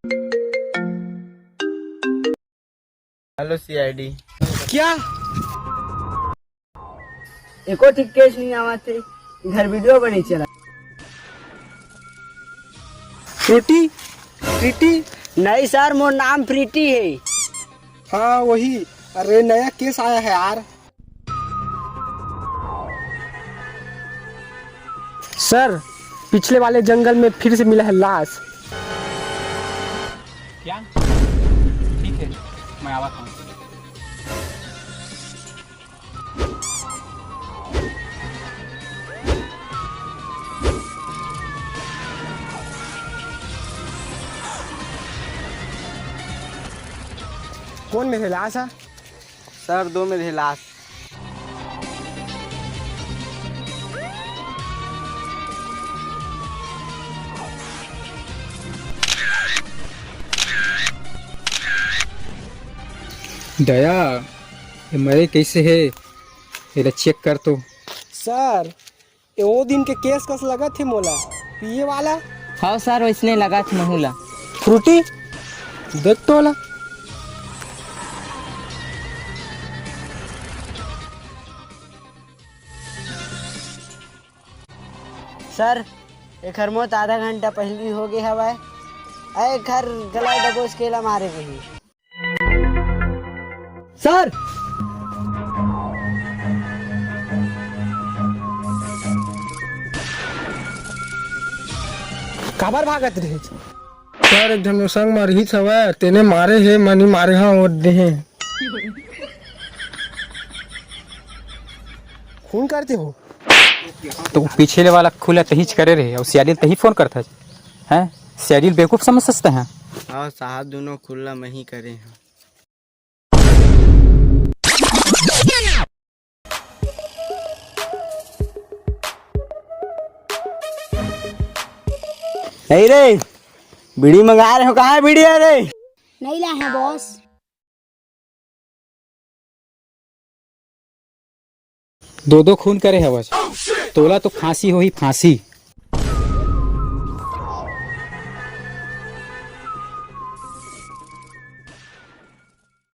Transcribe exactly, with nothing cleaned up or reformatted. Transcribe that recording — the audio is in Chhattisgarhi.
Hello CID. क्या? एको ठीक केस नहीं आवा थे, घर वीडियो बने चला। फ्रूटी? प्रीटी? नहीं सर, मोर नाम प्रीटी है। हाँ वही। अरे नया केस आया है यार। सर, पिछले वाले जंगल में फिर से मिला है लाश। क्या? ठीक है, मैं आवा था। कौन में थे लाश है? सर, दो में थे लाश। दया, ये मरे कैसे है? ये चेक कर तो। सर, ए ओ दिन के केस कस लगत हे मोला, पिए वाला। हाँ सर, वैसने लगत महू ला। फ्रूटी, देख तो ओला। सर, एखर मौत आधा घंटा पहिली हो गे हवय। अय एखर गला दबोच के ला मारे रही। सर! काबर भागत रहे? सर, एक झन मोर संग म रिहिस हवय, तेने मारे हे, मनी मारे हा, ओट देहे। खून करते हो? तो पीछे ले वाला खुला तहीच करे रहे, और सियालिल तही फोन करता है, हैं? सियालिल बेवकूफ समझ सकते हैं। हाँ साहब, दोनों खुला मही करे हैं। नहीं रे, बीड़ी मंगा रहे हो, कहाँ है बीड़ी? अरे नहीं ला है बॉस। दो दो खून करे हवस, तोला तो फांसी होही, फांसी।